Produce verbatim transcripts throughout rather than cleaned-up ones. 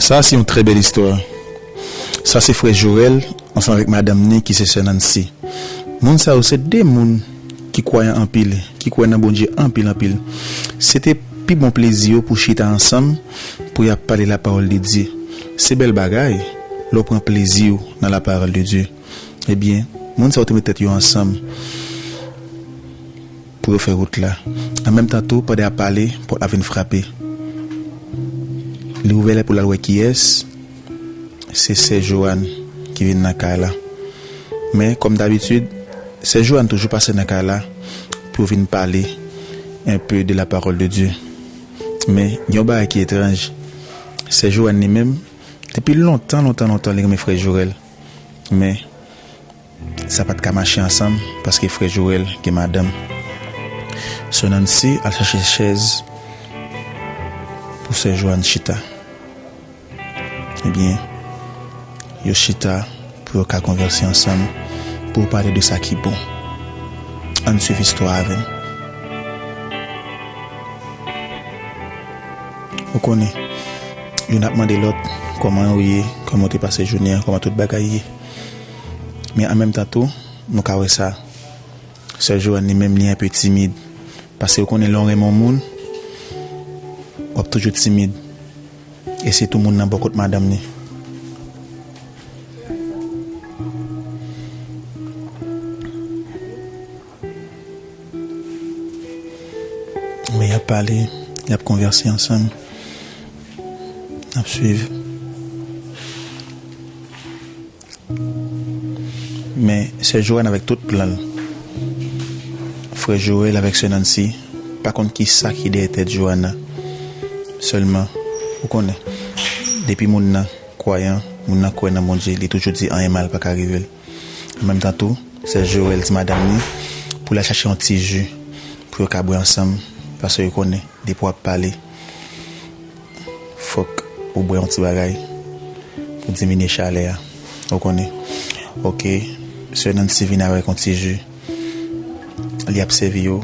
Sa se yon trè bèl istwa. Sa se frè Jorèl ansanm avèk madanm ni ki se sè Nancy. Moun sa yo se de moun ki kwayan anpil, ki kwè nan Bondye anpil, anpil. Se te pi bon plezi yo pou chita ansanm pou y ap pale lapawòl de Dye. Se bèl bagay lè w pran plezi w nan lapawòl de Dye. Ebyen, moun sa yo te met tèt yo ansanm pou yo fè wout la. An menm tan tou, pandan y ap pale, pòt la vin frape. Li ouvè l pou l al wè kiyès. Se sè Joanne ki vin nan kay la. Men, kòm dabitid, sè Joanne toujou pase nan kay la pou yo vin pale un peu de la parole de Dieu. Men, gen yon bagay ki etranj. Sè Joanne li menm, depi lontan, lontan, lontan, li renmen frè Jorèl. Men, sa pa t ka mache ansanm, paske frè Jorèl gen madanm. Sè Nancy al chache chèz pou sè Joanne chita. Ebyen, yo chita pou yo ka konvèse ansanm, pou yo pale de sa ki bon. Ann swiv istwa a avè m. Ou konnen, youn ap mande lòt, kòman ou ye, kòman w te pase jounen an, kòman tout bagay ye. Men an menm tan tou, nou ka wè sa. Sè Joanne li menm, li enpe timid. Paske ou konnen lè w renmen yon moun, w ap toujou timid. E sitou moun nan bò kot madanm ni. Men y ap pale, y ap konvèse ansanm. N ap swiv. Men sè Joanne avèk tout plan l, frè Joël avèk sè Nancy pa konn ki sa ki dèyè tèt Joanne nan. Sèlman, ou konnen, depi moun nan kwayan, moun nan kwè nan Bondye, li toujou di anyen mal pa ka rive l. An menm tan tou, sè Joël di madanm ni pou l al chache yon ti ji pou yo ka bwè ansanm, paske yo konnen, depi w ap pale, fòk ou bwè yon ti bagay pou diminye chalè a. Ou konnen. Oke, sè Nancy vin avèk yon ti ji. Li ap sèvi yo.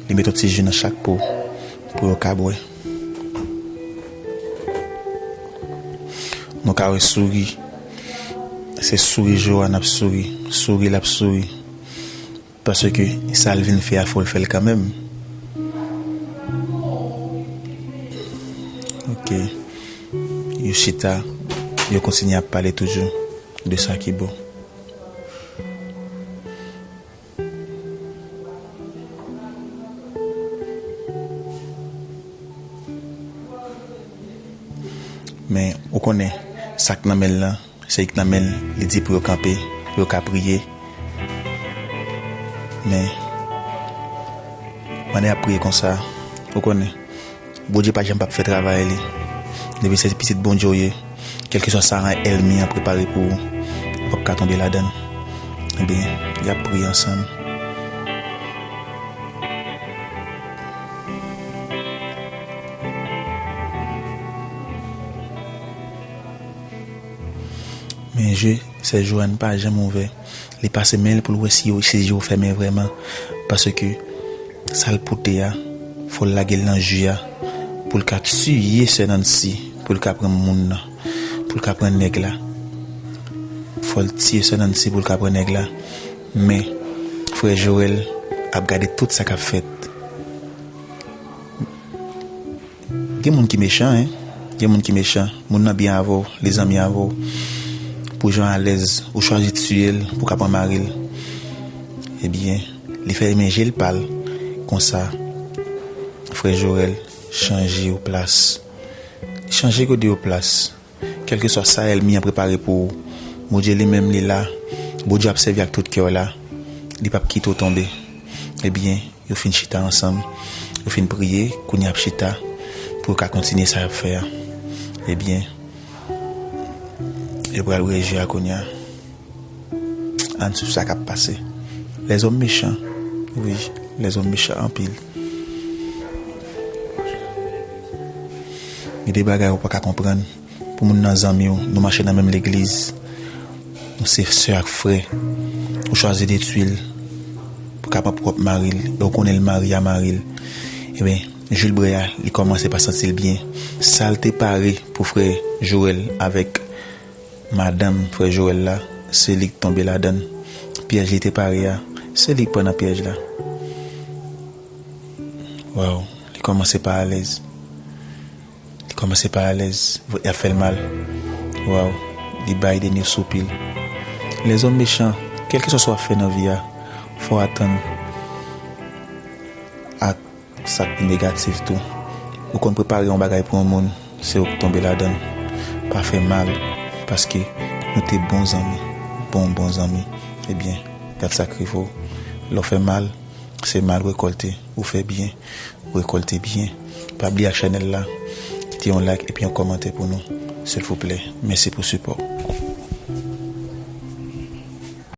Li met yon ti ji nan chak po pou yo ka bwè. Nou ka wè souri. Se souri Joanne ap souri. Souri l ap souri. Paske sa l vin fè a, fò l fè l kanmenm. Oke. Yo chita, yo kontinye ap pale toujou de sa ki bon. Men, ou konnen, sa k nan men l lan, se li k nan men l, li di pou yo kanpe, pou yo ka priye. Men, pandan y ap priye konsa, ou konnen, Bondye pa janm p ap fè travay li. Depi se pitit Bondye w ye, kèlkeswa sa ènmi an prepare pou ou, ou p ap ka tonbe ladan l. Ebyen, y ap priye ansanm. Men je sè Joanne pa janm ouvè. Li pase men l pou l wè si yo, si je yo fèmen vrèman. Paske sa l pote a, fò l lage l nan ji a. Pou l ka tiye sè Nancy, pou l ka pran moun nan, pou l ka pran nèg la. Fò l tiye sè Nancy pou l ka pran nèg la. Men, frè Joël ap gade tout sa k ap fèt. Gen moun ki mechan, en. Gen moun ki mechan. Moun nan byen avè w, li zanmi avè w. Pou jan alèz, ou chwazi tiye l pou ka pran mari l. Ebyen, li fèmen je l pa l. Konsa, frè Joël chanje yo plas. Chanje kote yo plas. Kèlkeswa sa ènmi an prepare pou ou, Bondye li menm li la. Bondye ap sèvi ak tout kè w la. Li p ap kite w tonbe. Ebyen, yo fin chita ansanm. Yo fin priye, kounye a y ap chita pou yo ka kontinye sa y ap fè a. Ebyen, yo pral wè je a kounye a. Ann swiv sa k ap pase. Lèzòm mechan. Wi, lèzòm mechan anpil. Gen de bagay ou pa ka konprann. Pou moun nan zanmi w, nou mache nan menm legliz. Nou se sè ak frè. Ou chwazi detwi l pou ka pran pwòp mari l, e ou konnen l mari a mari l. Ebyen, Jilbrè a, li kòmanse pa santi l byen. Sa l te pare pou frè Joel avèk madanm frè Joel la, se li k tonbe ladan l. Pyèj li te pare a, se li k pran nan pyèj la. Waw, li kòmanse pa alèz. Li kòmanse pa alèz, vant li ap fè l mal. Waw, li bay dènye soupil. Lèzòm mechan, kèlkeswa sa w ap fè nan vi a, fò w atann ak sa k pi negatif tou. Ou konn prepare yon bagay pou yon moun, se ou k tonbe ladan l. Pa fè mal, paske nou te bon zanmi, bon, bon zanmi. Ebyen, gad sa k rive w. Lè w fè mal, se mal w rekòlte. Ou fè byen, ou rekòlte byen. Pa bliye ak chanèl la, kite yon like epi yon kòmantè pou nou, silvouplè. Mèsi pou sipò w.